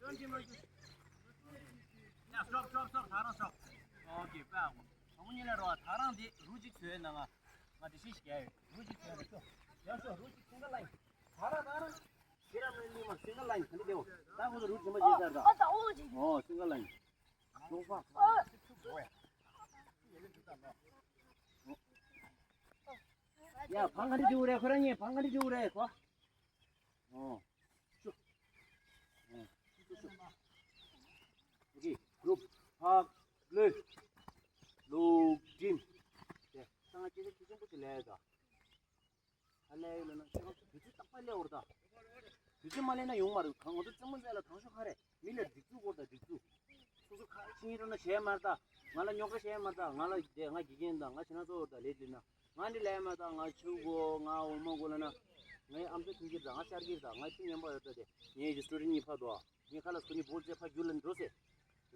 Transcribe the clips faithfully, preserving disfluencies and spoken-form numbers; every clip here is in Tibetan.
ཡ་ཤོག་ཤོག་ཤོག་ད་རང་ཤོག་ཨོ་ཀེ་པ་ཨ་གོ། བུ་མོ་གཉིས་ལ་རོ་ད་རང་དེ་རུ་གཅིག་བཟོས་ན་ང་ང་དེ་ཤི་ཤི་རྒྱ་ཡོད་རུ་གཅིག་བཟོས་ན་ཤོག་ཡ་ཤོག་རུ་གཅིག་སིང་གལ་ལ་ཡིན། ད་རང་ད་རང་ཁྱེད་རང་མི་མི་མ་སིང་གལ་ལ་ཡིན་ག་འདི་དེའོ། ད་ཁོ་ཚོ་རུ་གཅིག་མ་བྱེད་ཚར་ད། ཨོ་ད་ཨོ་ཅིག་ཨོ་སིང་གལ་ལ་ཡིན། ལོག་པ། ཡ་བང་ག་འདྲི་འདྲི་རེད་ཁོ་རང་གཉིས་བང་ག་འདྲི་འདྲི་རེད་ཁོ། ཨོ། ཤུ། ཨོ། ཤུ་ཤུ། ཨོ་ཀེ། གུ་རུབ། ཕག་ལོས། ལུག་འགྲིམ། དེ་ས་ང་སྐད་ཆ་ཆེ་ཆེན་པོ་ཞིག་ལས་ད། ཨ་ལས་ཡོད་ལ་ན་ཁྱེད་རང་ཚོ་དུས་ཚོད་རྟག་པར་སླེབས་འོར་ད། དུས་ཚོད་མ་སླེབས་ན་ཡོང་མ་རེད་གང་ང་ཚོ་རྩེད་མོ་རྩེ་ལ་དང་ཤོག་ཁ་རེད། མི་ལ་སྒྲིག་འཛུགས་སྐོར་དང་སྒྲིག་འཛུགས། སོ་སོ་ཁ་ཕྱིན་རོགས་ན་བྱས་མ་རེད་ད། ང་ལ་རྙོག་དྲ་བྱས་མ་རེད་ད། ང་ལ་བསྡད་ང་དགེ་རྒན་དང་ང་ཕྱི་ན་ཚོ་ད་ལས་དུས་ན་ང་འདི་ལས་མ་ད་ང་ཆུ་གོ་ང་འོ་མ་གོ་ལ་ན། ངའི་ཨམ་ཅོག་ཐུང་གིར་ད་ང་ཤར་གིར་ད་ང་ཆུ་ངན་པ་ཡོད་ད་དེ་ངའི་ཀྱི་སི་ཊོ་རི་གཉིས་ཕ་དོ། ངའི་ཁ་ལ་ཁོ་གཉིས་བོ་རྩེ་ཕ་རྒྱུ་ལ་འགྲོ་ཟེར།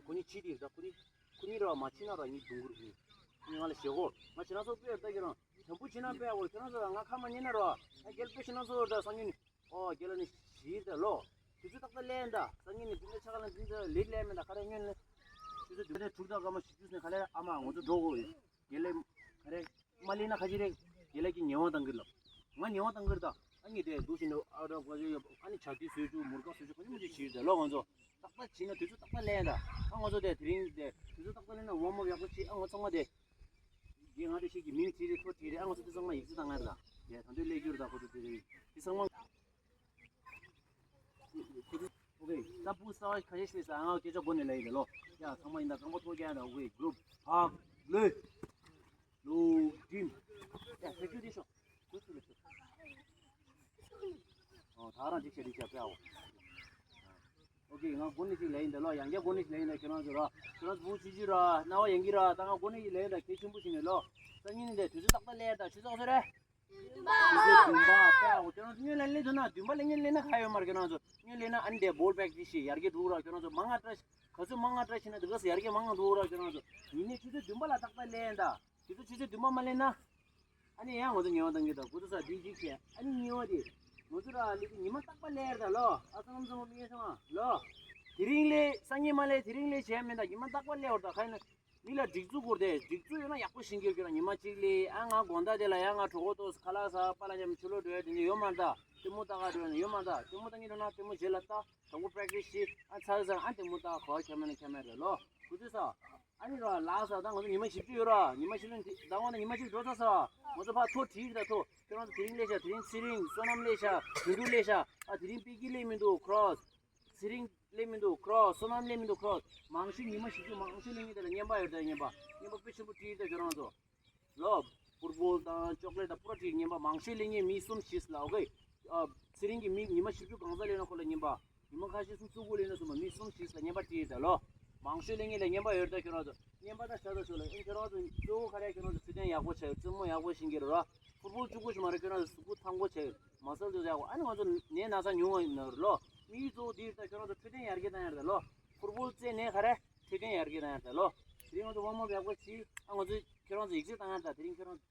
ཁོ་གཉིས་ཕྱི་དིར་ད་ཁོ་གཉིས་ཁོ་གཉིས་ར་མ་ཕྱི་ན་ར་གཉིས་སྡུག་གུར་གཉིས། ཁོ་གཉིས་ང་ལ་ཞེ་གོ་ང་ཕྱི་ན་ཚོ་པེར་ད་ཁྱེད་རང་དམ་བུ་ཕྱི་ན་པེ་ཨ་གོ་ཁྱེད་རང་ཚོ་ང་ཁ་མ་ཉན་ན་ར་ང་རྒྱལ་པོ་ཕྱི་ན་ཚོ་ད་སང་ཉིན། ཨོ་རྒྱལ་ལ་ནི་ཞིག་ད་ལོ། དུས་ཚོད་ཏག་ཏག་ལེན་ད། སང་ཉིན་ནི་འདི་འདྲ་ཆ་ག་ལ་འདི་འདྲ་ལེགས་ལེན་མེད་ད་ག་རེ་སྔོན་ལ། ཆུ་ཚོད་བདུན་པ་དྲུག་དང་སྐར་མ་བཞི་བཅུ་ནས་ག་ལེར་ཨ་མ་ང་ཚོ་འགྲོ་དགོས་ཡོད། རྒྱལ་ལ་ག་རེ། མ་ལེན་ན་ཁ་ཅི་རེད། རྒྱལ་ལ་གི་ཉེ་བ་བཏང་གི་ལ། ང་ཉེ་བ་བཏང་གི་རེད་ད། ཨ་ནི་དེ་འདུག་བཞིན་དུ་ཨ་ར་ག་ཅི་ཡོད་ཨ་ནི་བྱ་དུས་བཟོས་བཅུག་མུར་ག་བཟོས་བཅུག་ག་ནི་མི་ཅིག་བྱིས་ད་ལོ་ང་ཚོ། ཏག་ཏག་བྱིས་ན་དུས་ཚོད་ཏག་ཏག་ལེན་ད། ཨ་ང་ཚོ་དེ་དེ་རིང་དེ་དུས་ཚོད་ཏག་ཏག་ལེན་ན་ཝརམ་ཨབ་ཡག་པོ་བྱིས་ཨ་ང་ཚང་མ་དེ། རྒན་ང་དེ་ཞིག་གི་མིང་བྲིས་རེད་ཐོ་བྲིས་རེད་ཨ་ང་ཚོ་དེ་ཚང་མ་ཡིག་ཚད་བཏང་ང་རེད་ད། དེ་ད་དུང་སླེབས་རྒྱུ་རེད་ད་ཁོ་ཚོ་དེ་རིང་། དེ་ཚང་མ། ཨོ་ཀེ། ས་བུ་ས་བ་ཁ་ཤས་ཤིག་ས་ང་སྐད་ཆ་གོ་ནས་ལས་ཡིན་ད་ལོ། ཡ་ཚང་མ་ཡིན་ད་རྐང་པ་ཐོག་རྒྱག་ཡ་ད་ཨོ་ཀེ་གུ་རུབ་ཕག་ལོས། ལུག་འགྲིམ། ཡ་ཟེར་རྒྱུ་དེ་ཤོག་ལུག་ཚུ་ལུག་ཚུ། ཨོ་ད་རང་འཇིགས་བྱ་འཇིགས་བྱ་པེ་ཨོ། ཨོ་ཀེ་ང་གོ་ནས་ཅིག་ལས་ཡིན་ད་ལོ། ཡང་བསྐྱར་གོ་ནས་ཅིག་ལས་ཡིན་ད་ཁྱོད་རང་ཚོ་ར། ཁྱོད་རང་ཚོ་བུ་ཆུ་ཆུ་ར་རྣ་བ་ཡང་གི་ར་ད་ང་གོ་ནས་ཅིག་ལས་ཡིན་ད་གལ་ཆེན་པོ་ཞིག་ནས་ལོ། སང་ཉིན་ནས་དུས་ཚོད་ཏག་ཏག་ལས་ད་ཆུ་ཚོད་ག་ཚོད་རེད། དུས་ཚོད་བདུན་པ་ཁྱོད་རང་ཚོ་སྔོན་ལ་སླེབས་ཐུབ་ན་བདུན་པ་ལ་སྔོན་སླེབས་ན་ཁ་ཡོད་མ་རེད་ཁྱོད་རང་ཚོ། སྔོན་སླེབས་ན་ཨ་ནི་དེ་བོལ་པེག་ཅིག་ཤེས་ཡར་རྒྱས་འགྲོ་ར་ཁྱོད་རང་ཚོ་མང་ང་བཀྲ་ཤིས་ག་ཚོད་མང་ང་བཀྲ་ཤིས་ན་དེ་ག་ཚོད་ཡར་རྒྱས་མང་ང་འགྲོ་ར་ཁྱོད་རང་ཚོ། ཉི་མའི་ཆུ་ཚོད་བདུན་པ་ལ་ཏག་ཏག་སླེབས་ཡིན་ད། དེ་ཚོ་ཆུ་ཚོད་བདུན་པ་མ་སླེབས་ན། ཨ་ནི་ཡང་ང་ཚོ་ཉེ་བ་བཏང་གི་ད་གོ་ཚོད་ས་དེ་གཅིག་བྱས་ཨ་ནི་གཉིས་པ་དེ། ང་ཚོ་ར་ལི་ཀི་ཉི་མ་རྟག་པ་སླེབས་ཡིན་ད་ལོ། ཨ་ཚང་ཚང་མ་མི་ཡེ་ཚང་མ་ལོ། དེ་རིང་ལས་སང་ཉིན་མ་སླེབས་དེ་རིང་ལས་བྱས་མིན་ད་ཉི་མ་རྟག་པ་སླེབས་བར་ད་ཁ་ཡིན་ན། མི་ལ་སྒྲིག་འཛུགས་སྐོར་དེ་སྒྲིག་འཛུགས་ཡོད་ན་ཡག་པོ་ཤེས་ཀྱི་ཡོད་ཀྱི་ར་ཉི་མ་གཅིག་ལས་ཨ་ང་དགོང་དག་དེ་ལ་ཡང་ང་གྲོད་ཁོག་ཏོག་ཙམ་ཁ་ལག་ཟ་པ་ལ་མཉམ་ཆུ་ལོག་འགྲོ་ཡ་དེ་འདྲ་ཡོད་མ་རེད་ད། ལྟད་མོ་ལྟ་ག་འགྲོ་ཡ་ཡོད་མ་རེད་ད། ལྟད་མོ་ལྟ་གི་འགྲོ་ན་ལྟད་མོ་རྗེས་ལ་ལྟ། དང་པོ་པེ་རེག་ཊི་སི་བྱེད་ཨ་ཚར་ཚར་ཨ་ལྟད་མོ་ལྟ་ག་བ་ཁྱམས་མེད་ན་ཁྱམས་མེད་རེད་ལོ། གོ་ཚོད་ས། ཨ་ནི་ར་ལགས་ས་ད་ང་ཚོ་ཉི་མ་བཞི་བཅུ་ཡོད་ར་ཉི་མ་བཞི་བཅུ་ཟླ་བ་ན་ཉི་མ་གཅིག་འགྲོ་ཚར་ས། ང་ཚོ་ཕར་ཐོ་བྲིས་ད་ཐོ། ཁྱེད་རང་ཚོ་དེ་རིང་སླེབས་ཤག་དེ་རིང་ཚེ་རིང་བསོད་ནམས་སླེབས་ཤག་དོན་གྲུབ་སླེབས་ཤག་ཨ་དེ་རིང་པི་ཀི་སླེབས་མི་འདུག་ཁོ་རང་། ཚེ་རིང་སླེབས་མི་འདུག་ཁོ་རང་། བསོད་ནམས་སླེབས་མི་འདུག་ཁོ་རང་། མང་ཤོས་ཉི་མ་བཞི་བཅུ་མང་ཤོས་སླེབས་མཁན་དེ་ལ་རྔན་པ་ཡོད་ད་རྔན་པ། རྔན་པ་དཔེ་ཆེན་པོ་སྤྲད་ད་ཁྱོད་རང་ཚོ། ལོ། ཕུར་བུལ་དང་ཅོག་ལེ་ཊི་དང་པུ་ར་སྤྲད་རྔན་པ་མང་ཤོས་སླེབས་མཁན་མི་གསུམ་བཞི་ལ་ཨོ་ཀེ། ཨ། ཚེ་རིང་གི་མི་ཉི་མ་བཞི་བཅུ་གང་ཙམ་སླེབས་ན་ཁོ་ལ་རྔན་པ། ཉི་མ་ཁ་ཤས་སུ་བཙུགས་དགོས་ལེ་ན་སོང་མ་མི་གསུམ་བཞི་ལ་རྔན་པ་སྤྲད་ད་ལོ། མང་ཤོས་ལེན་ངེས་ལ་རྔན་པ་ཡོད་ད་ཁྱོད་རང་ཚོ་རྔན་པ་ད་ཤ་ད་ཤོད་ལ་ཨེ་ཁྱོད་རང་ཚོ་གཙོ་བོ་ག་རེ་ཁྱོད་རང་ཚོ་འཕྲོད་བསྟེན་ཡག་པོ་བྱས་རྩེད་མོ་ཡག་པོ་ཤེས་ཀྱི་རེད་ར། ཕུར་བུལ་བཅུག་དགོས་ཤིག་མ་རེད་ཁྱོད་རང་ཚོ་གཟུགས་པོ་ཐང་པོ་བྱས་མ་སལ་ཚོ་ཡག་པོ་ཨ་ནི་ང་ཚོ་ནད་ན་ཚ་ཉུང་བ་ཡིན་ན་རེད་ལོ། དམིགས་ཡུལ་གཙོ་བོ་འདི་རེད་ད་ཁྱོད་རང་ཚོ་འཕྲོད་བསྟེན་ཡར་རྒྱས་བཏང་ཡ་རེད་ད་ལོ། ཕུར་བུལ་རྩེ་ནས་ག་རེ་འཕྲོད་བསྟེན་ཡར་རྒྱས་བཏང་ཡ་རེད་ད་ལོ། དེ་རིང་ང་ཚོ་ཝརམ་ཨབ་ཡག་པོ་བྱས་ཨ་ང་ཚོ་ཁྱོད་རང་ཚོ་ཡིག་ཚད་བཏང་ཡ་རེད་ད་དེ་རིང་ཁྱོད་རང་ཚོ།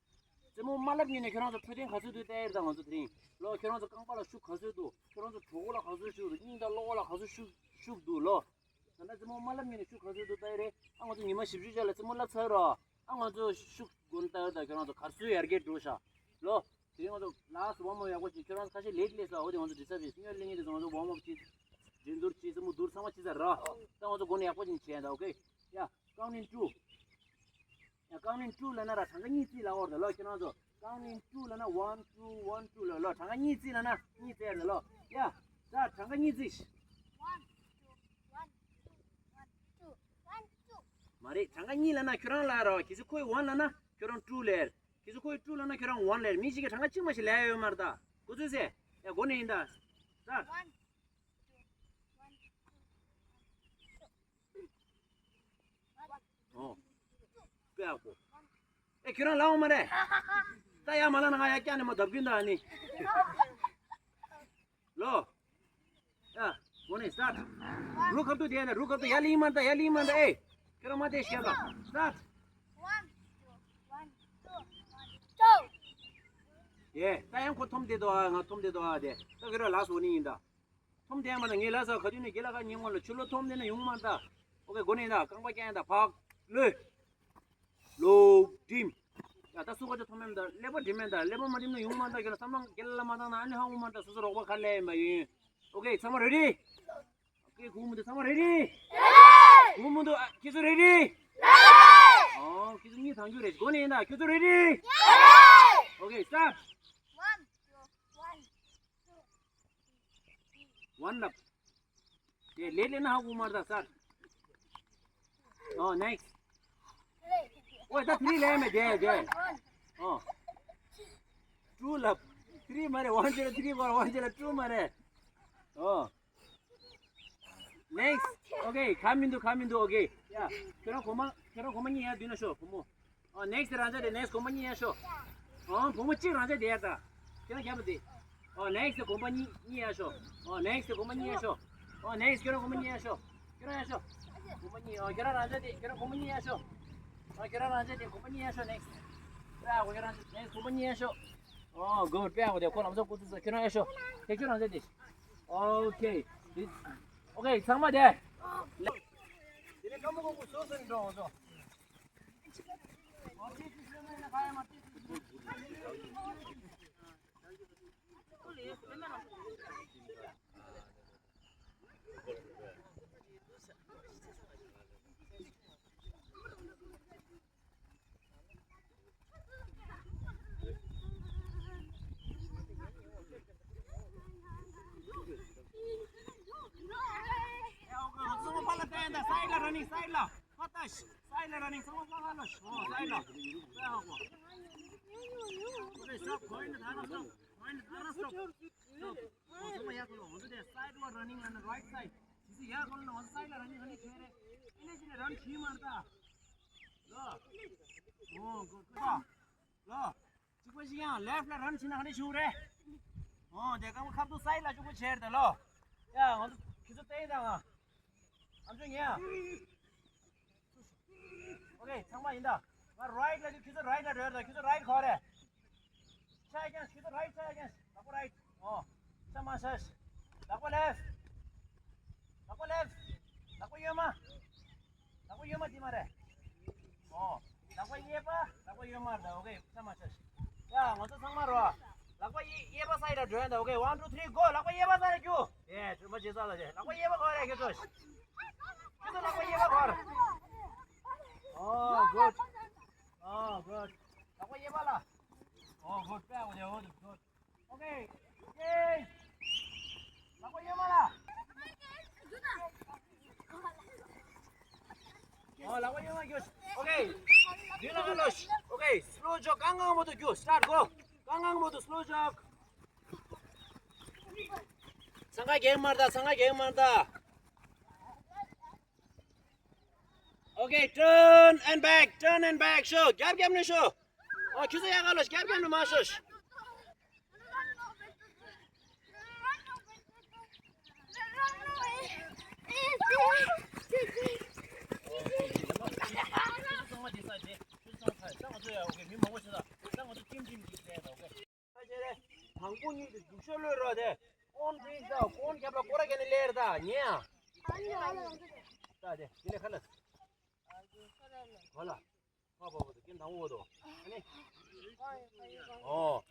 རྩེད་མོ་མ་བསླབ་ཉིན་ནས་ཁྱོད་རང་ཚོ་འཕྲོད་བསྟེན་ག་ཚོད་འདུག་ལྟ་ཡེར་དང་ང་ཚོ་དེ་རིང་ལོ་ཁྱོད་རང་ཚོ་རྐང་པ་ལ་ཤུགས་ག་ཚོད་འདུག་ཁྱོད་རང་ཚོ་གྲོད་ཁོག་ལ་ག་ཚོད་ཤུགས་འདུག་སྙིང་དང་གློ་བ་ལ་ག་ཚོད་ཤུགས་ཤུགས་འདུག་ལོ། ད་ལྟ་རྩེད་མོ་མ་བསླབ་ཉིན་ནས་ཤུགས་ག་ཚོད་འདུག་ལྟ་ཡེར་རེད། ཨ་ང་ཚོ་ཉི་མ་བཞི་བཅུ་ཅར་ལ་རྩེད་མོ་བསླབ་ཚར་རོ། ཨ་ང་ཚོ་ཤུགས་དགོན་ལྟ་ཡེར་དང་ཁྱོད་རང་ཚོ་ག་ཚོད་ཡར་རྒྱས་འགྲོ་ཤག་ལོ། དེ་རིང་ང་ཚོ་ལ་སི་ཊི་ཝརམ་ཨབ་ཡག་པོ་བྱས་ཁྱོད་རང་ཚོ་ཁ་ཤས་ལེ་ཊི་ལས་སོ་འོ་དེ་ང་ཚོ་འདྲི་ས་བྱས་སྔོན་ལེ་ཉིན་དེ་ཚོ་ང་ཚོ་ཝརམ་ཨབ་བྱས་འགྲན་བསྡུར་བྱས་རྩེད་མོ་བསྡུར་ཚང་མ་བྱས་ཚར་རོ། ད་ང་ཚོ་དགོན་ནས་ཡག་པོ་ཅིག་བྱས་ཡ་ད་ཨོ་ཀེ། ཡ། Counting two. ཡ། Counting two ལབ་ན་ར་གྲངས་ཀ་གཉིས་བརྩིས་ལབ་འོར་ད་ལོ་ཁྱེད་རང་ཚོ། Counting two ལབ་ན་one two one two ལབ་ལོ། གྲངས་ཀ་གཉིས་བརྩིས་ལབ་ན་གཉིས་བརྩི་ཡ་ད་ལོ། ཡ། ད་གྲངས་ཀ་གཉིས་བརྩི། One, two, one, two, one, two, one, two. མ་རེད། གྲངས་ཀ་གཉིས་ལབ་ན་ཁྱོད་རང་ལ་ར་གལ་སྲིད་ཁོས་one ལབ་ན་ཁྱོད་རང་two ལབ། གལ་སྲིད་ཁོས་two ལབ་ན་ཁྱོད་རང་one ལབ། མི་གཅིག་གིས་གྲངས་ཀ་གཅིག་མ་ཞིག་ལབ་ཡ་ཡོད་མ་རེད་ད། གོ་ཚོད་ཟེ། ཡ་གོ་ནས་ཡིན་ད། ད། One, two, one, two, one, two. ཨོ། དཔེ་ཡག་པོ། ཨེ་ཁྱོད་རང་ལབ་འོང་མ་རེད། ད་ཡ་མ་ལབ་ན་ང་ཡ་སྐྱག་ནས་མ་བརྡབ་གིན་ད་ཨ་ནི། ལོ། ཡ། གོ་ནས་སི་ཊར་ཊི། རུ་ཁབ་ཏུ་དེ་ཡ་ན་རུ་ཁབ་ཏུ་ཡ་ལི་མ་ད་ཡ་ལི་མ་ད་ཨེ། ཁྱོད་རང་མ་དེ་ཤེས་ལ། སི་ཊར་ཊི། One, two, one, two, one, two. ཡེ། ད་ཡང་ཁོ་འཐོམ་བསྡད་འདུག་ཨ། ང་འཐོམ་བསྡད་འདུག་ཨ་དེ། ད་ཁྱོད་རང་ལ་སོ་ནི་ཡིན་ད། ཐོམ་དེ་མ་ད་ངས་ལ་ས་ག་དུས་ནས་གེ་ལ་ཁ་ཉིན་ངོ་ལ་ཆུ་ལོ་ཐོམ་དེ་ན་ཡོང་མ་ད། ཨོ་ཀེ་གོ་ནས་ད་རྐང་པ་ཀྱང་ད་ཕག་ལོས། ལོག་འགྲིམ། ཡ་ད་སུ་ག་ཚོད་ཐོམ་མེད་ད་ཀླད་པ་འགྲིམ་མེད་ད་ཀླད་པ་མ་འགྲིམ་ན་ཡོང་མ་ད་གེ་ལ་བསམ་བློ་གེ་ལ་མ་བཏང་ན་ཨ་ནི་ཧ་གོ་མ་ད་སོ་སོ་རོགས་པ་ག་ལས་ཡིན་པ་ཡིན། ཨོ་ཀེ་ཚང་མ་རེ་ཌི། ཨོ་ཀེ་གུ་མུ་དུ་ཚང་མ་རེ་ཌི། གུ་མུ་དུ་ཨ་ཁྱེད་ཚོ་རེ་ཌི། ཨོ་ཁྱེད་ཚོ་གཉིས་ཐང་རྒྱུ་རེད་གོ་ནས་ཡིན་ད་ཁྱེད་ཚོ་རེ་ཌི། ཨོ་ཀེ་སི་ཊར་ཊི། ཝན་ལབ། དེ་ལེ་ལེ་ན་ཧ་གོ་མར་ད་སར། ཨོ་ནེགསི། ཨོ་ད་ཐི་རི་ལེ་མེ་དེ་དེ། ཨོ། ཊུ་ལབ། ཐི་རི་མ་རེད་ཝན་ཅེ་ལ་ཐི་རི་གོ་ཝན་ཅེ་ལ་ཊུ་མ་རེད། ཨོ། ནེགསི། ཨོ་ཀེ་ཁ་མི་འདུག་ཁ་མི་འདུག་ཨོ་ཀེ། ཡ། ཁྱེད་རང་གོ་མ་ཁྱེད་རང་གོ་མ་གཉིས་ཡར་མདུན་ན་ཤོག་བུ་མོ། ཨོ་ནེགསི་རང་ཅག་དེ་ནེགསི་གོམ་པ་གཉིས་ཡར་ཤོག་ཨོ་བུ་མོ་གཅིག་རང་ཅག་དེ་ཡར་ད། ཁྱེད་རང་རྒྱབ་པ་དེ། ཨོ་ནེགསི་གོམ་པ་གཉིས་གཉིས་ཡར་ཤོག་ཨོ་ནེགསི་གོམ་པ་གཉིས་ཡར་ཤོག་ཨོ་ནེགསི་ཁྱེད་རང་གོམ་པ་གཉིས་ཡར་ཤོག་ཁྱེད་རང་ཡར་ཤོག་གོམ་པ་གཉིས། ཨོ་ཁྱེད་རང་རང་ཅག་དེ་ཁྱེད་རང་གོམ་པ་གཉིས་ཡར་ཤོག་ཨོ་ཁྱེད་རང་རང་ཅག་དེ་གོམ་པ་གཉིས་ཡར་ཤོག་ནེགསི། ཨོ་ཁྱེད་རང་རང་ཅག་ནེགསི་གོམ་པ་གཉིས་ཡར་ཤོག་ཨོ་གུཌ། དཔེ་ཡག་པོ་དེ་ཁོ་ལམ་སང་ཁོ་ཚོ་ཁྱེད་རང་ཡར་ཤོག་ཁྱེད་ཁྱེད་རང་ཅག་དེ། ཨོ་ཁེ། ཨོ་ཁེ་ཚང་མ་དེ། དེ་ནས་ཀ་མོ་ཀོ་ཀོ་སོ་སོ་ནས་འགྲོ་འོང་སོ། སའིཌ་ལ་ར་ནིང་། སའིཌ་ལ་ཧ་ཏ་ཤི། སའིཌ་ལ་ར་ནིང་། ཚང་མ་ཧ་ཧ་ལ་ཤི། ཨོ་སའིཌ་ལ། ཨོ་ཚང་མ་ཡར་ཁོ་ལ་འོང་དུ་དེ་སའིཌ་ཝར་ར་ནིང་ཨོན་རའིཊ་སའིཌ། དེ་ཚོ་ཡར་ཁོ་ལ་འོང་སའིཌ་ལ་ར་ནིང་ཨ་ནི་ཁྱེར་རེ། ཨ་ནི་ཅི་ནས་རན་ཤི་མར་ད། ལོ། ཨོ་གོ་གོ་ད། ལོ། གཅིག་པ་ཞིག་ཡང་ལེཕ་ལ་རན་བྱས་ན་ཧ་ནི་ཞུ་རེད། ཨོ་དེ་གང་ཁབ་ཏུ་སའིཌ་ལ་གཅིག་པ་བྱས་རེད་ལོ། ཡ་ང་ཚོ་ཁྱེད་ཚོ་བལྟས་དང་ང་། ཨ་ཚོ་ཉན། ཨོ་ཁེ་ཚང་མ་ཡིན་ད། ང་རའིཊ་ལ་ཁྱེད་ཚོ་རའིཊ་ལ་འགྲོ་ཡ་ད། ཁྱེད་ཚོ་རའིཊ་ག་རེད། ཆ་རྐྱང་ཁྱེད་ཚོ་རའིཊ་ཆ་རྐྱང་། ལག་པ་རའིཊ། ཨོ། ཆ་མ་ཆ། ལག་པ་ལེཕ། ལག་པ་ལེཕ། ལག་པ་གཡོན་མ། ལག་པ་གཡོན་མ་དེ་མ་རེད། ཨོ། ལག་པ་གཡས་པ། ལག་པ་གཡོན་མ་རེད། ཨོ་ཁེ་ཆ་མ་ཆ། ཡ་ང་ཚོ་ཚང་མ་རོ། ལག་པ་གཡས་གཡས་པ་སའིཌ་ལ་འགྲོ་ཡ་ད། ཨོ་ཁེ་ཝན་ཊུ་ཐི་རི་གོ། ལག་པ་གཡས་པ་སའིཌ་ལ་རྒྱུག་ཡེ་དྲི་མ་བྱེད་ས་ལ་བྱེད། ལག་པ་གཡས་པ་གོ་རེད་ཁྱེད་ཚོ། ཁྱེད་ཚོ་ལག་པ་གཡས་པ་གོ་རེད། ཨོ་གུཌ། ཨོ་གུཌ། ལག་པ་གཡས་པ་ལ། ཨོ་གུཌ། དཔེ་ཡག་པོ་རེད། ཨོ་གུཌ། ཨོ་ཁེ། ཡེ། ལག་པ་གཡོན་མ་ལ། ཨོ་ལག་པ་གཡོན་མ་རྒྱུགས། ཨོ་ཁེ། མདུན་ལ་ཁ་ལོ། ཨོ་ཁེ། སི་ལོ་ཇོག་གང་གང་མོ་དུ་རྒྱུགས། སི་ཊར་ཊི་གོ། གང་གང་མོ་དུ་སི་ལོ་ཇོག་འཚང་ཁ་རྒྱག་མར་ད། འཚང་ཁ་རྒྱག་མར་ད། ཨོ་ཁེ། ཊརན་ཨེན་བེག། ཊརན་ཨེན་བེག། ཤོག་རྒྱབ་རྒྱབ་ནས་ཤོག་ཨོ་ཁྱོད་ཚོ་ཡར་ཁ་ལོ། རྒྱབ་རྒྱབ་ནས་མར་ཤོག་དང་པོ་གཉིས་དེ་རྒྱུག་ཤར་གློད་རོགས་དེ། ཀོན་ཕིན་ད་ཀོན་རྒྱབ་ལ་སྐོར་ར་ག་ནས་སླེབས་ར་ད་ཉེ་ཡ། ད་དེ་དེ་ནས་ཁ་ལ། གོ་ལ། ཧ་པ་པ་དུ་ཀིན་དང་པོ་དུ། ཨ་ནི། ཨོ།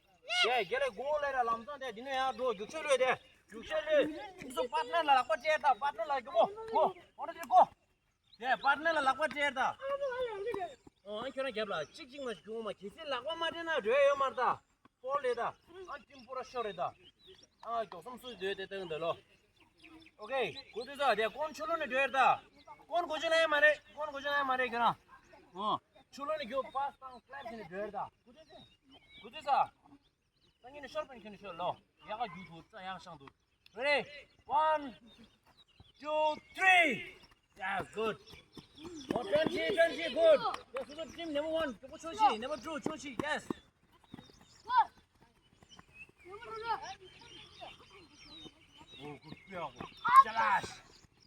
དེ་རྒྱ་ལས་གོང་ལས་ར་ལམ་སང་དེ་འདི་ནས་ཡར་འགྲོ། རྒྱུག་ཤར་གློད་དེ། རྒྱུག་ཤར་གློད། ཁྱོད་ཚོ་པར་ཊི་ནར་ལ་ལག་པ་སྤྲད་ད། པར་ཊི་ནར་ལ་རྒྱུག་གོ། གོ། འོ་ན་དེ་གོ། དེ་པར་ཊི་ནར་ལ་ལག་པ་སྤྲད་ད། ཨོ་ཁྱོད་རང་རྒྱབ་ལ་གཅིག་གཅིག་མ་རྒྱུག་མ། གལ་སྲིད་ལག་པ་མ་སྤྲད་ན་འགྲོ་ཡ་ཡོད་མ་རེད་ད། ཧྥོལ་རེད་ད། ཨ་ཊིམ་པོ་ར་ཤོར་རེད་ད། ཨ་མགྱོགས་སམ་སུ་སྡོད་དེ་སྟེང་འདི་ལོ། ཨོ་ཁེ། གོ་ཚོད་ཚ་དེ་ཀོན་ཆུ་ལོ་ནས་སྡོད་རེད་ད། ཀོན་གོ་ཆུ་ན་ཡ་མ་རེད། ཀོན་གོ་ཆུ་ན་ཡ་མ་རེད་ཁྱེད་རང་། ཨོ། ཆུ་ལོ་ནས་རྒྱུག་པཱས་དང་ཀླེབ་བྱས་ནས་སྡོད་རེད་ད། གོ་ཚོད་ཚ། གོ་ཚོད་ཚ། སང་ཉིན་ནས་ཤོར་པ་ནས་ཁྱོད་ནས་ཤོར་ལོ། ཡག་ག་རྒྱུག་ཐུབ་ཙ་ཡག་ཤང་འདུག Ready? One, two, three. That's good. Oh, turn she, turn she, good. Yes, good team number one. Number two, she, number two, she, yes. Oh, good job. Chalash.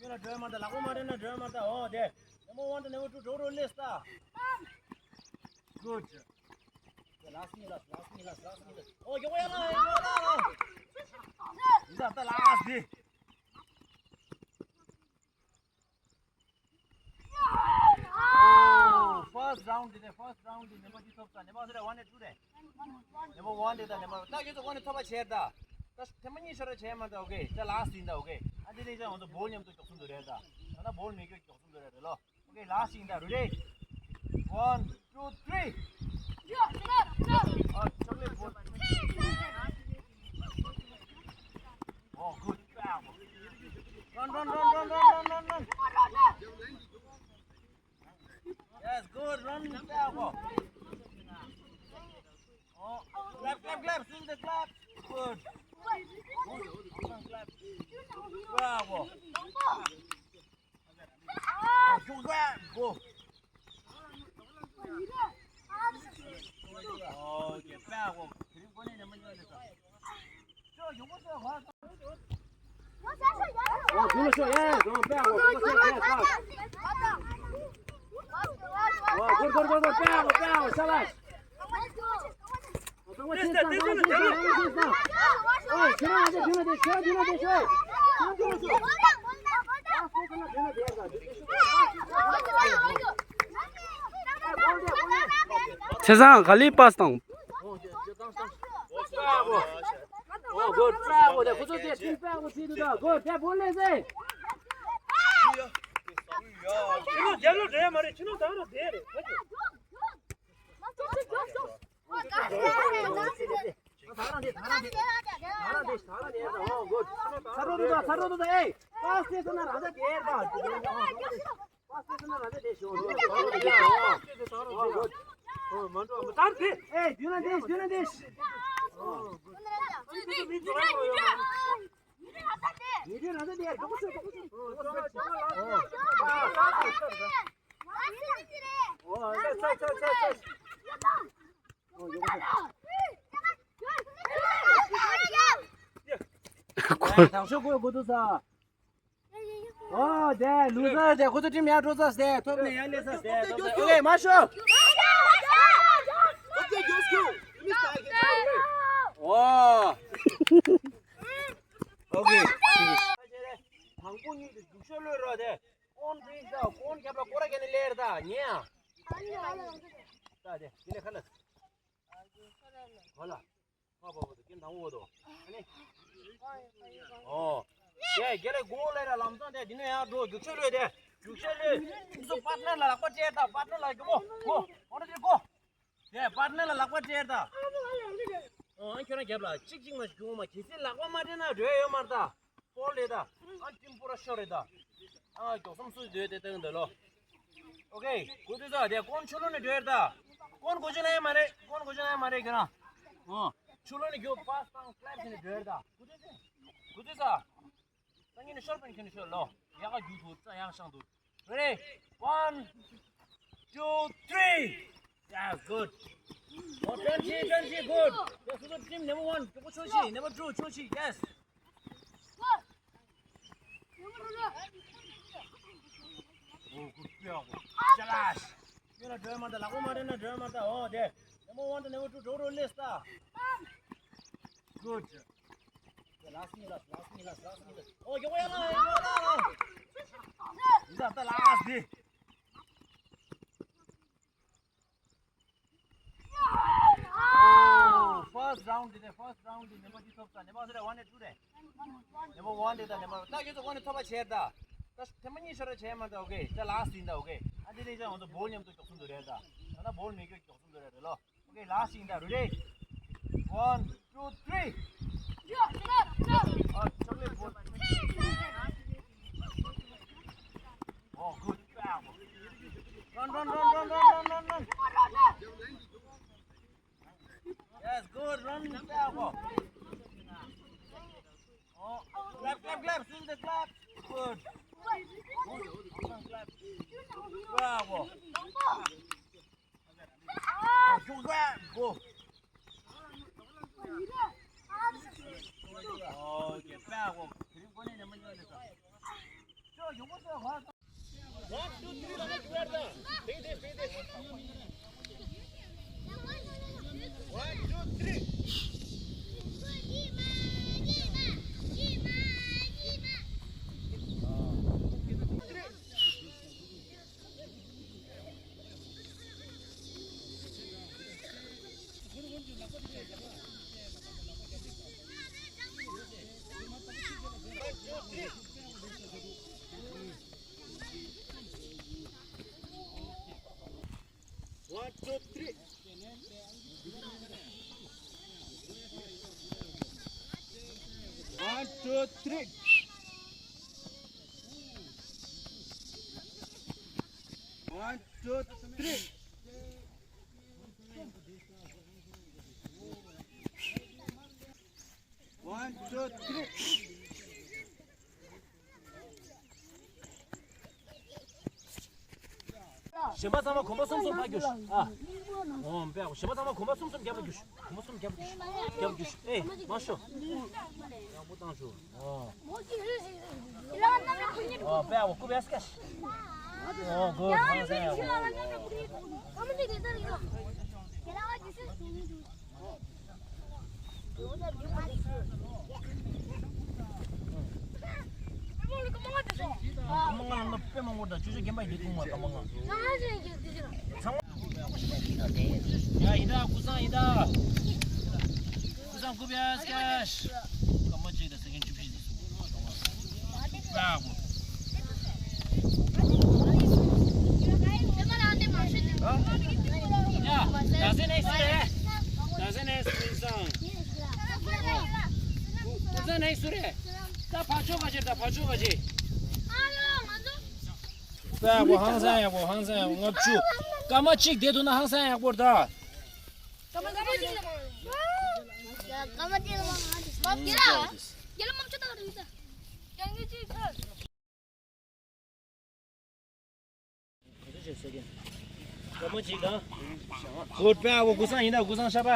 You know, drama the, lako mare na drama the. Oh, there. Number one to number two, Doro list. Good. Last me, last, last me, last, last me, last. Oh, you win, you win. Is that the last day? རའུན་འདི་ནས་ཕར་སི་རའུན་འདི་ནམ་བར་གཅིག་ཐོབ་ས། ནམ་བར་སི་ར་ཝན་ནས་ཊུ་རེད། ནམ་བར་ཝན་དེ་དང་ནམ་བར་ད་ཁྱེད་ཚོ་ཝན་ནས་ཐོབ་པ་བྱས་ད། ད་ཐེངས་མ་གཉིས་ཤོར་བ་བྱས་མ་ད། ཨོ་ཁེ། ད་ལཱ་སི་ཊི་ཡིན་ད། ཨོ་ཁེ། ཨ་འདི་ནས་ཅང་ང་ཚོ་བོལ་མཉམ་དུ་མགྱོགས་སུ་འགྲོ་རེད་ད། ད་ད་བོལ་མི་དགོས། མགྱོགས་སུ་འགྲོ་རེད་ད་ལོ། ཨོ་ཁེ། ལཱ་སི་ཊི་ཡིན་ད། རེ་ཌི། ཝན། ཊུ། ཐི་རི། ཨོ། ཅོག་ལེ་ཊི་བོལ། ཨོ། གུཌ། རན་རན་རན། Yes, good, run, bravo. Oh, clap, clap, clap, swing the clap. Good. Good, clap. Bravo. Oh, good, go. Okay, bravo. ཚེ་བཟང་ག་ལེར་པཱ་སི་བཏང་། ཨོ། གུཌ། པྲ་བོ། དེ་ཁོ་ཚོ་དེ་ཕིན་པྲ་བོ་བྱེད་འདུག་ད། གུཌ། དེ་བོ་ལེ་ཟེ། ཁྱི་ནོ་རྒྱབ་ལོགས་འགྲོ་ཡ་མ་རེད། ཁྱི་ནོ་ད་རུང་བསྡད་རེད། ཨོ། གུཌ། ཚ་རོ་འདུག་ད། ཚ་རོ་འདུག་ད། ཨེ། པཱ་སི་དེ་ཚོ་ན་རང་ཚ་དེ་རེད་ད། དང་ཤོག་གོ་གོ་དུ་ས། ཨོ། དེ་ལུ་ཟ་དེ་ཁོ་ཚོ་ཊིམ་ཡར་འགྲོ་ས་ཟེ། ཐོབ་ནས་ཡར་སླེབས་ས་ཟེ། ཐོབ་ནས། ཨོ་ཁེ། མ་ཤོག། ཨོ། ཨོ་ཁེ། དང་པོ་གཉིས་དེ་རྒྱུག་ཤར་གློད་རོགས་དེ། ཀོན་ཕིག་ད། ཀོན་རྒྱབ་ལ་སྐོར་ར་རྒྱག་ནས་སླེབས་ར་ད། ཉེ་ཡ། ད་དེ་དེ་ནས་ཁ་ལ། གོ་ལ། ཧ་པ་པ་དུ་ཀིན་དང་བོ་དོ། ཨ་ནི། ཨོ། ཀྱེ་ཀྱེ་ལེ་གོ་ལེ་ར་ལམ་སང་དེ་འདི་ནས་ཡར་འགྲོ། རྒྱུག་ཤར་གློད་དེ། རྒྱུག་ཤར་གློད། ཁྱེད་ཚོ་པཱར་ཊི་ནར་ལ་ལག་པ་སྤྲད་ད། པཱར་ཊི་ནར་ལ་གོ་གོ་གོ་ནོ་དེ་གོ། དེ་པཱར་ཊི་ནར་ལ་ལག་པ་སྤྲད་ད། ཨོ། ཨ་ཁྱོད་རང་རྒྱབ་ལ་གཅིག་གཅིག་མ་རྒྱུག་མ། གལ་སྲིད་ལག་པ་མ་སྤྲད་ན་འགྲོ་ཡ་ཡོད་མ་རེད་ད། ཧྥོལ་རེད་ད། ཨ་ཊིམ་པོ་ར་ཤོར་རེད་ད། ཨ་མགྱོགས་སམ་སུ་སྡོད་དེ་སྟེང་འདི་ལོ། ཨོ་ཁེ། གོ་དུས་ད་དེ་ཀོན་ཕྱི་ལོགས་ནས་འགྲོ་ཡ་རེད་ད། ཀོན་གོ་ཅི་ན་ཡ་མ་རེད། ཀོན་གོ་ཅི་ན་ཡ་མ་རེད་ཁྱོད་རང་། ཨོ། ཕྱི་ལོགས་ནས་རྒྱུག་པཱ་སི་དང་ཀླེབ་བྱས་ནས་འགྲོ་ཡ་རེད་ད། གོ་དུས་ད། གོ་དུས་ད། སང་ཉིན་ནས་ཤོར་པ་ནི་ཁྱོད་ནས་ཤོར་ལོ། ཡག་ག་རྒྱུག་འདུག་རྩ་ཡག་བཤངས་འདུག Ready? One, two, three. That's good. ཨོ། ཊན་ཤི། ཊན་ཤི། གུཌ། ཡ། སོ་སོ་ཊིམ་ནམ་བར་ཝན་མགྱོགས་པོ་ཆོག་ཤིག་ནམ་བར་ཊུ་ཆོག་ཤིག Yes. ཨོ། གུཌ། ཅ་ལཱས། ཁྱོད་ལ་འགྲོ་ཡ་མ་ད། ལག་པ་མ་སྤྲད་ན་འགྲོ་ཡ་མ་ད། ཨོ། དེ་ནམ་བར་ཝན་དང་ནམ་བར་ཊུ་འགྲོ་རོགས་ལེས་ད། གུཌ། ལཱ་སི་ཊི་མི་ནིཊ། ལཱ་སི་ཊི་མི་ནིཊ། ལཱ་སི་ཊི་མི་ནིཊ། ཨོ། མགྱོགས་པོ་ཡར་ལངས། མགྱོགས་པོ་ཡར་ལངས། འདི་ད་ལཱ་སི་ཊི། ཨོ། ཕར་སི་རའུན་འདི་ནས་ཕར་སི་རའུན་འདི་ནམ་བར་གཅིག་ཐོབ་ས། ནམ་བར་སི་ར་ཝན་ནས་ཊུ་རེད། ནམ་བར་ཝན་དེ་དང་ནམ་བར། ད་ཁྱེད་ཚོ་ཝན་ནས་ཐོབ་པ་བྱས་ད། ད་ཐེངས་མ་གཉིས་ཤོར་བ་བྱས་མ་ད། ཨོ་ཁེ། ད་ལཱ་སི་ཊི་ཡིན་ད། ཨོ་ཁེ། ཨ་འདི་ནས་ཅང་ང་ཚོ་བོལ་མཉམ་དུ་མགྱོགས་སུ་འགྲོ་རེད་ད། ད་ད་བོལ་མི་དགོས། མགྱོགས་སུ་འགྲོ་རེད་ད་ལོ། ཨོ་ཁེ། ལཱ་སི་ཊི་ཡིན་ད། རེ་ཌི། ཝན། ཊུ། ཐི་རི། ཨོ། ཅོག་ལེ་ཊི་བོལ། ཨོ། གུཌ། རན་རན་རན། Yes, good, run, bravo. Oh, clap, clap, clap, swing the clap. Good. Good, clap. Bravo. Oh, good, go. Oh, okay, bravo. One, two, three. One, two, three. Three. One, two, three. One, two, three. གཞན་པ་ཚང་མ་གོམ་པ་གསུམ་གསུམ་ཕར་རྒྱུགས་ཤོག་ཨ། འོ་དཔེ་ཡག་པོ། གཞན་པ་ཚང་མ་གོམ་པ་གསུམ་གསུམ་རྒྱབ་ལ་རྒྱུགས་ཤོག་གོམ་པ་གསུམ་རྒྱབ་ལ་རྒྱུགས་ཤོག་རྒྱབ་ལ་རྒྱུགས་ཤོག་ཨེ་མ་ཤོག་ཡག་པོ་བཏང་ཤོག་ཨོ། ཨོ་དཔེ་ཡག་པོ། རྐུབ་ཡར་སྐྱེལ། ཨོ་གོ་ཧང་སང་ཡག་པོ། ཀརྨ་ལགས་ལ་དཔེ་མང་པོ་དང་ཆུ་ཚོད་རྒན་པ་ཡིན་དུས་ཐུང་བ། ཀརྨ་ལགས་ཚང་མ། ཡ་ཡིན་ད། ཀུ་སང་ཡིན་ད། ཀུ་སང་རྐུབ་ཡར་སྐྱེལ། སྐར་མ་གཅིག་དང་སེ་ཀན་བཅུ་བཞི་འདི་སོང་། ཡ། ད་སེ་ནས་སུ་རེད། ད་སེ་ནས་སུ་སང་། ད་སེ་ནས་སུ་རེད། ད་ཕར་ཕྱོགས་ག་ཅེ། ད་ཕར་ཕྱོགས་ག་ཅེ། དཔེ་ཡག་པོ། ཧང་སང་ཡག་པོ། ཧང་སང་ཡག་པོ། ལྔ་བཅུ། སྐར་མ་གཅིག་བསྡད་འདུག་ན་ཧང་སང་ཡག་པོ་རེད་ད། སྐར་མ་གཅིག་དང་། གུར་དཔེ་ཡག་པོ། ཀུ་སང་ཡིན་ན་ཀུ་སང་ཤ་བ།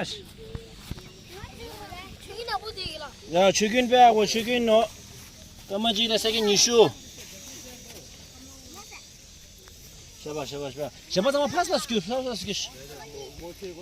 ཡ་ཆུ་རྒྱུན་དཔེ་ཡག་པོ། ཆུ་རྒྱུན་ནོ། སྐར་མ་གཅིག་དང་སེ་ཀན་ཉི་ཤུ། ཤ་བ་ཤ་བ་ཤ་བ། གཞན་པ་ཚང་མ་ཕར་ཕར་སྐྱོད། ཕར་ཕར་སྐྱོད།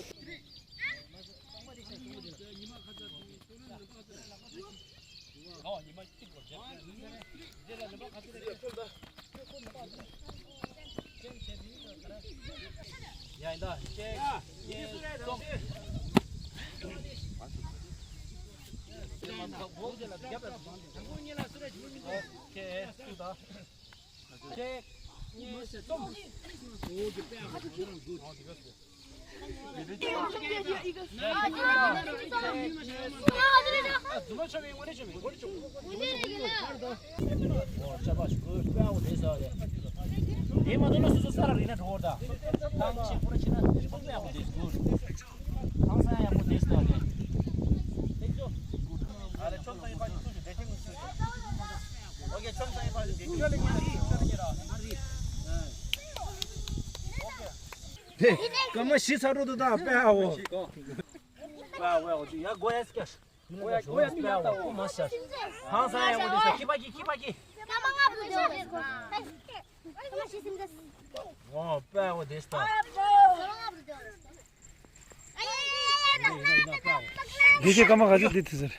དེ་སྐར་མ་བཞི་ཚར་འགྲོ་འདུག་ད། དཔེ་ཡག་པོ། དཔེ་ཡག་པོ། ཡ་སྒོ་ཡ་སྐྱ། སྒོ་ཡ་སྒོ་ཡ་མི་ཡག་ད། སྐུ་མ་ཤ། ཧང་སང་ཡག་པོ་དེ་ས། ཁྱི་པ་ཁྱི། ཁྱི་པ་ཁྱི། ཨོ་དཔེ་ཡག་པོ་དེ་ས། འདི་ཚེ་སྐར་མ་ག་ཚོད་འདི་ཐུག་ཟེར།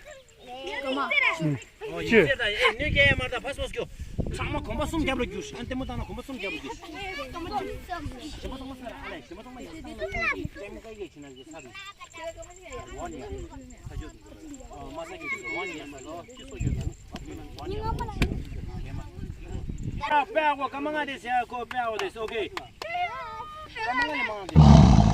ཨོ་ཡིན་ཟེར་ད། ཨེ་གནོད་སྐྱེལ་ཡ་མ་རེད་ད། ཕར་སོང་སྐྱོ། ཚང་མ་གོམ་པ་གསུམ་རྒྱབ་ལ་རྒྱུགས། ཨ་ལྟད་མོ་བཏང་ན་གོམ་པ་གསུམ་རྒྱབ་ལ་རྒྱུགས། ཞི་མ་ཚང་མ་ས་ར་ཨ་ལས། ཞི་མ་ཚང་མ་ཡ་ཚང་མ་ལྟད་མོ་ག་གེ་བྱེད་ན་གི་ས་རེད། ཝ་ནི་ཡ་ས་ཆོད་ཨོ་མ་ས་གི་ཝ་ནི་ཡ་ས་ལོ་ཅི་སོ་ཡོད་ད། ཝ་ནི་ཡ་ས་ལོ། ཨ་དཔེ་ཡག་པོ། སྐར་མ་ལྔ་དེ་ཟེར་ཡ་ཁོ། དཔེ་ཡག་པོ་དེ་ཟེར། ཨོ་ཁེ། སྐར་མ་ལྔ་ནས་མང་དེ།